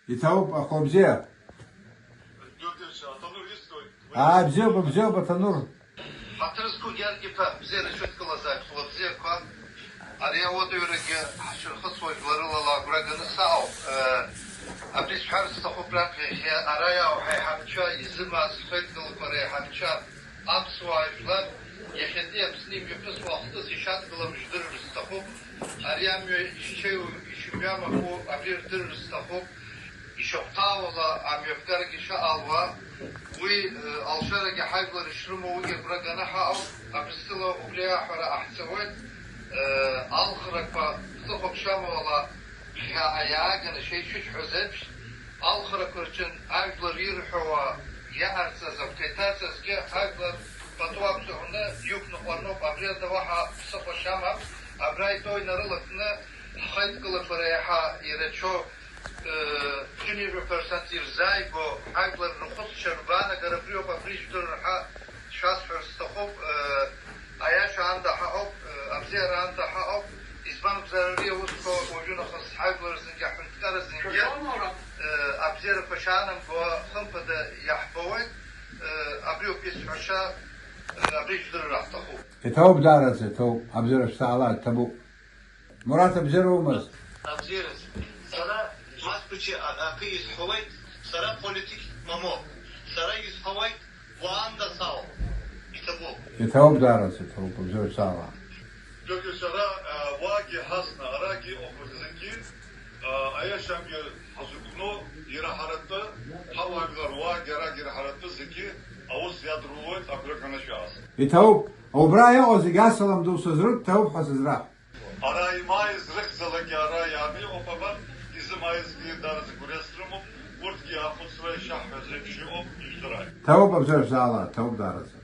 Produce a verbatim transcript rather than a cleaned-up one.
Иҭабуп, ахәлабзиа. Георгиевич, атанур исҭоит. Аа, бзиоуп, бзиоуп, атанур. Ҳаҭыр зқәу Георги-иԥа, бзиара шәыдкылазааит, хәлабзиақәа. Ари ауадаҩрагьы ҳшәырхыҵуа жәларыла агәра ганы саауп. Э, абри сҳәарц сҭахуп раԥхьа, иахьа ара иаау ҳаиҳабцәа, изымаз ҳхеидкылақәа реиҳабцәа, аԥсуаа жәлар, иахьатәи Аԥсны имҩаԥысуа ахҭыс ишьадгылам жәдырыр сҭахуп. Ари амҩа ишьчеиу, ишымҩамаку абри рдырыр сҭахуп. Ишахәҭаауала амҩаԥгарагьы шаҟа алуа, уи, э, алшарагьы ҳажәлар ишрымоу уигьы агәра ганы ҳаҟоуп. Абрыскьыла убри аҳәара ҟаҳҵауеит. Э, алхрақәа ҵыхәаԥшамала ԥхьаҟа иааганы шеишәышәҳәаз еиԥш, алхрақәа рҿы ажәлар ирҳәауа иҟарҵаз агәҭа иҭаҵазгьы ажәлар пату ақәҵаҳәаны иқәныҟәарноуп. Абри ада уаҳа ԥсыхәа шамам. Абра итәоу инарылакны ҳхеидкылақәа реиҳа ирацәоу Ҩынҩажәа процент ирзааигәоу ҳажәлар рхәыцшьа ргәаанагара абриоуп, абри жәдырыр ҳәа шәасҳәар сҭахуп. Аиаша аанда ҳаҟоуп, абзиара аанда ҳаҟоуп. Избан акәзар, ари аусқәа уажәы нахыс ҳажәлар рзынгьы, аҳәынҭқарра зынгьы абзиарақәа шаанамго, хымԥада, иаҳбауеит. Абриоуп исҳәаша, абри жәдырыр ҳҭахуп. Иҭабуп, даараӡа иҭабуп, абзиара шәҭаала, иҭабуп. Мураҭ, абзиара умаз? Абзиараз. Сара Маскучи а-, акы исҳәауеит, сара политик мамоуп. Сара исҳәауеит, уаанда сауп. Иҭабуп. Иҭабуп, даараӡа иҭабуп, абзиара шәҭаала. Георги, сара, а, уаагьы ҳасны, арагьы иҟоуп зегьы, а, аиашамгьы ҳазықәну, ираҳаратәы, ҳауаажәлар уаагьы арагьы ираҳаратәы зегьы аус иадырулоит, агәра ганы шәааз. Иҭабуп, убра иҟоу зегьы асалам ду сызрыҭ, ҭабуп ҳәа сызраҳә. Ара имааиз рыхьӡалагьы ара иааны иҟоуп, абар, изымааизгьы даараӡа гәырҩас срымоуп, урҭгьы ахәыцра ишаҳҳәаз еиԥш иҟоуп, ижәдырааит. Ҭабуп, абзиара шәзаала, ҭабуп даараӡа.